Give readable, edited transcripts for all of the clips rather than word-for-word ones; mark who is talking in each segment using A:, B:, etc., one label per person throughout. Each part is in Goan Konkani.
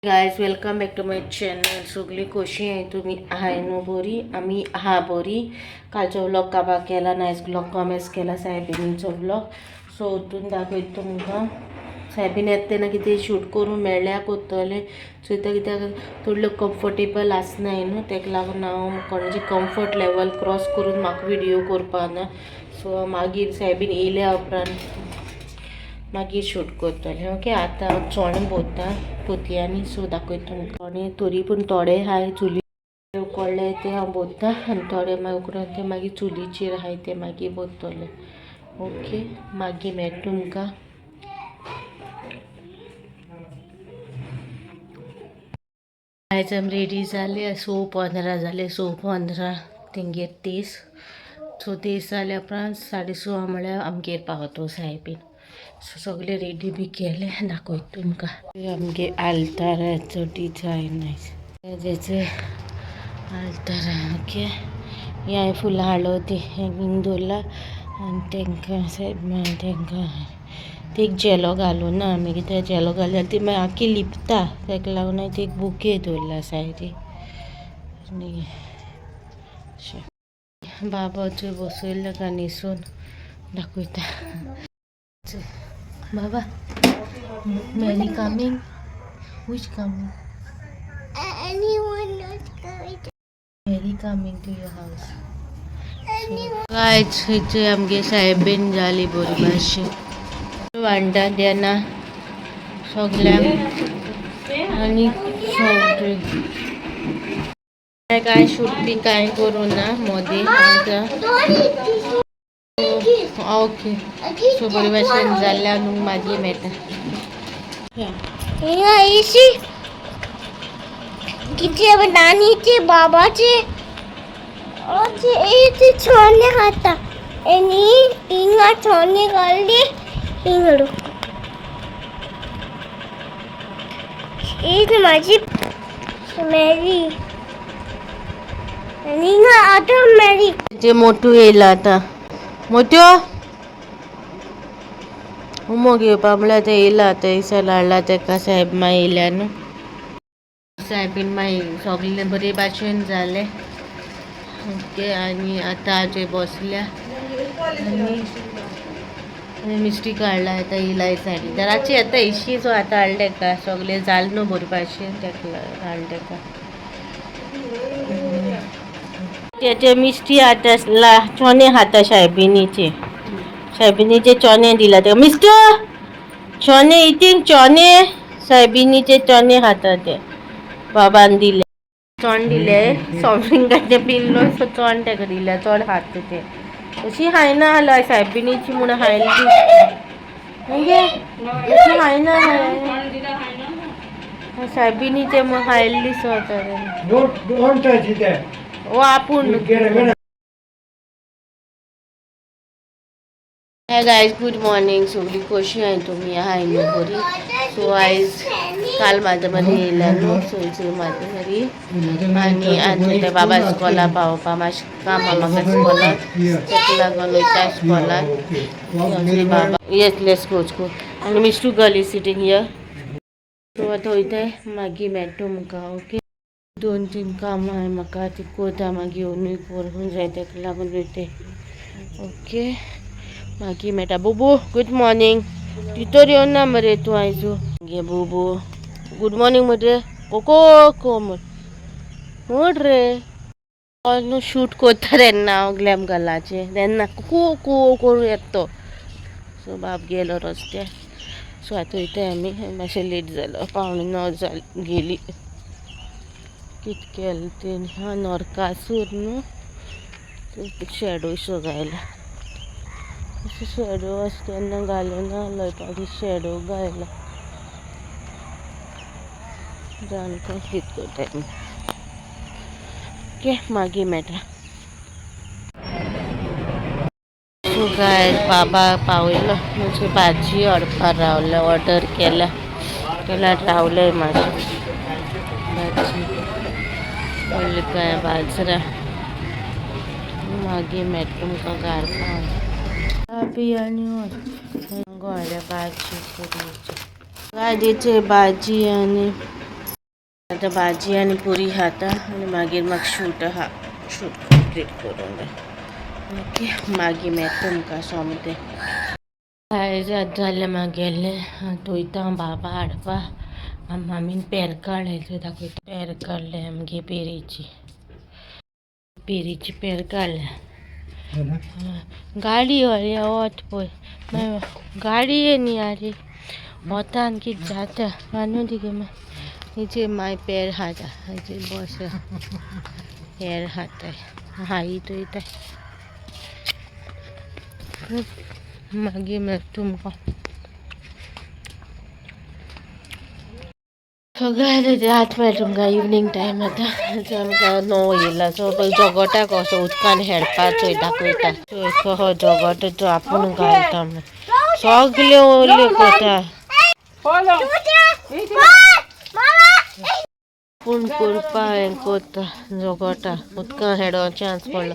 A: Guys, welcome back to my channel. सगळी कशी आहे तुम्ही? हाय न्हू बरी? आमी हा बरी. कालचो व्लॉग काबार केला ना, आयज व्लॉग कॉमेस केला सायबिणीचो व्लॉग. सो वचून दाखयता तुमकां. सायबीन येता तेन्ना कितें शूट करूंक मेळ्ळ्यार करतलें, चोयता. कित्याक थोडे लोक कम्फर्टेबल आसनाय न्हू, ताका लागून हांव कोणाचे कम्फर्ट लेवल क्रॉस करून म्हाका व्हिडियो करपा ना. सो मागीर सायबीन येयल्या उपरांत मागीर शूट करतलें. ओके, आतां हांव चणे भरता पोतयांनी. सो दाखयता तुमकां. चणे तरी पूण थोडे आहाय चुली उकडले ते हांव भरता आनी थोडे मागीर उकडून ते मागीर चुलीचेर आहाय ते मागीर भरतले. ओके, मागीर मेळटा तुमकां. आयज आमी रेडी जाले. 6:15 जाले, 6:15. तेंगेर 30. सो 30 जाल्या उपरांत 6:30 म्हळ्यार आमगेर पावतो सायबीन. सो सगळे रेडी बी केले, दाखयता तुमकां. आमगे आल्ताराचो डिजायन तेजे आल्तारा. ओके, ही हांवें फुलां हाडलो ती हिंग दवरला आनी तांकां सायब तांकां ते एक झेलो घालूं ना आमी, कित्याक झेलो घाल जाल्यार ती मागीर आख्खी लिपता. ताका लागून हांवें एक बुके दवरला सायडीक. आनी अशें बाबाचो बसयला ताका न्हेसून दाखयता. बाबा, Mary coming? Who is coming?
B: Anyone not going.
A: Mary coming to your house. Guys, हेचे आमगे सायबीन जाली बरी भाशेन. वांटा तेन्ना सगल्यांक आनी सगळे काय शूट बी कांय करूं ना मदीं आतां. ओके, सो बरे भाशेन जाल्यार न्हू मागीर मेळटा.
B: इशी किती नानीचे बाबाचे छोने खाता आणि हिंगा छोने घालली हिंगडू. एक माझी मेरी आणि हिंगा आता मेरी.
A: जे मोटू येयला आतां, मोट्यो उमो घेवपा म्हळ्यार आतां येयला. आतां दिसा हाडला तेका सायब मागीर येयल्या न्हू. सायबीन मागीर सगळें बरे भाशेन जालें. ओके, आनी आतां आजय बसल्या आनी मिस्टी काडला. आतां येयला सायडीन दाराची आतां इशी. सो आतां हाडलें तेका, सगळें जालें न्हू बरे भाशेन, तेका हाडलें तेका. तेचे मिस्टी आतां चोणे खाता. सायबिणीचे सायबिणीचे चोणे दिला तेका. मिस्टर चोणे इटींग, चोणे सायबिणीचे चोणे खाता ते. बाबान दिले, चोण दिले. सॉफ्ट ड्रिंकाचे पिल्लो. सो चोण तेका दिल्या, चड खाता ते. अशी खायना जाल्यार सायबिणीची म्हूण खायली मगे. अशी खायना सायबिणीचे म्हूण खायल्ली दिसता.
C: Don't touch it.
A: ओ आपूण.
C: Get a
A: hi guys, good morning. सगळी कशी आहे तुम्ही? हाय न्हू बरी? सो आयज काल म्हाज्या बरी येयल्या न्हू, सो इचून म्हाज्या घरी आनी आतां त्या बाबा स्कॉला पावोवपा मातशें काम आहा म्हाका स्कॉलाक. तेका लागून वयता स्कॉलाक. बाबा, yes, let's go school. आनी मिस्टू girl is sitting here. So आतां वयताय, मागीर मेळटा तुमकां. ओके, 2-3 कामां आहाय म्हाका, ती कोरता. मागीर येवनूय करूंक जाय, तेका लागून वयताय. ओके, मागीर मेळटा. बुबू, गूड मॉर्निंग. भितर येवन ना मरे तूं आयजू. गे बुबू, गूड मॉर्निंग मरे. कोको को म्हण म्हण रे. न्हू शूट कोत्ता तेन्ना हांव ग्लॅम गर्लाचें तेन्ना को को करूं येता तो. सो बाब गेलो रस्त्यार. सो आतां वयताय आमी. मातशें लेट जालो, 8:45 जाली गेली. कित केलें तेणी? हा नरकासूर न्हू, शेडो शो घायला. अशें शेडो आसा तेन्ना घालूं ना आसलो, शेडो घायला. जाण कित कोत्ताय. ओके, मागीर मेळटा. सो गायज, बाबा पावयलो. मातशें भाजी हाडपा रावले, ऑर्डर केल्या केल्यार रावले. मातशें भाजी व्हडली काय बाजरा. मागीर मेळटा तुमकां घार पावन. बी आनी गोड्या भाजी पुरयेची भाजी आनी आतां भाजी आनी पुरी खाता आनी मागीर म्हाका शूट आहा, शूट कंप्लीट करूंक जाय. ओके, मागीर मेळटा तुमकां सोमतें. आयज आतां जालें मागेलें. आतां वयता हांव बाबा हाडपा. मामीन पेर काडलें, थंय दाखयता. पेर काडलें आमगे, पेरीची पेरीची पेर काडल्या. गाडी हय, वत पळय मागीर गाडी न्ही आरे, वतान कितें जाता आनी तिगे. मागीर माय पेर खाता, हाजे बस पेर खाताय हाई थंय. मागीर मेळटा तुमकां. सो गायज, आतां मेळटा तुमकां इवनींग टायम. आतां आमकां 9 येयला. सो पळय जोगोटाक असो उदकान हेडपा चोय, दाखयता. चोय कसो जोगोट तो आपूण घालता म्हण सगल्यो ओल्यो करता. पूण करपा हें करता जोगोटा उदकान हेडो चान्स पडलो.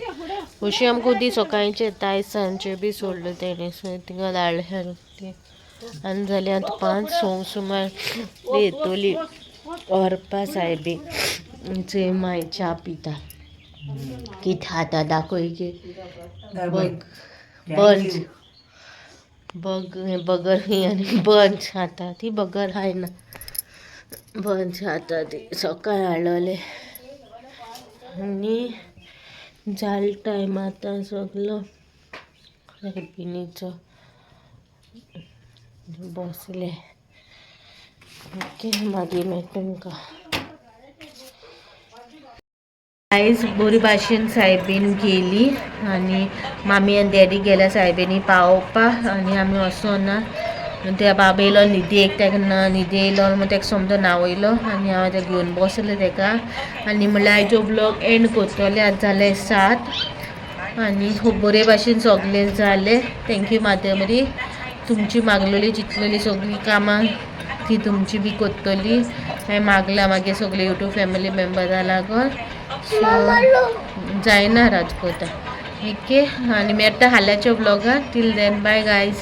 A: हरशीं आमकां उदी सकाळचें आयज सांजचें बी सोडलें तेणें. सो थिंगा धाडलें ती आनी जालें आतां 5 संक सुमार येतली व्हरपा सायबी. चोय माय च्या पिता. कितें खाता दाखय की. बग बंज बग हें बगर आनी बंच खाता ती. बगर खायना, बंच खाता ती. सकाळ हाडलेले आनी जालो टायम आतां सगलो सायबिणीचो. बसले. ओके, मागीर मेळटा तुमकां. आयज बरी भाशेन सायबीन गेली आनी मामी आनी डॅडी गेल्या सायबिनी पावोवपाक आनी आमी वचोना. त्या बाबा येयलो न्हिदेक, ताका न्हिदे येयलो मागीर ताका सोमतो न्हांवयलो आनी हांव आतां घेवन बसलें ताका आनी म्हणल्यार आयचो ब्लॉग एंड करतलें. आतां जालें 7 आनी खूब बरे भाशेन सगळें जालें. Thank you मातेमरी. तुमची मागलेली चिंतलेली सगळीं कामां ती तुमची बी करतली. हांवें मागला मागीर सगळे युट्यूब फॅमिली मेंबरा लागून. सो जायना राजकोटा. ओके, आनी मेळटा हाल्याच्या ब्लॉगान. Till then, bye guys.